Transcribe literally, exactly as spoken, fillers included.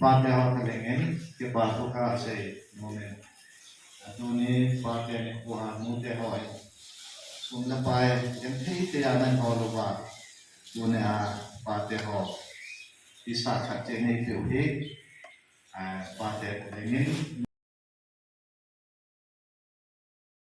Pate ho kalengin, kipa thu kasei nom e. Tuni pate nikho a nute ho, sum le pai, genthei tah a nahin hol uva, tuni a pate ho, pisa khat cheh neipeh u hi, a, pate kalengin,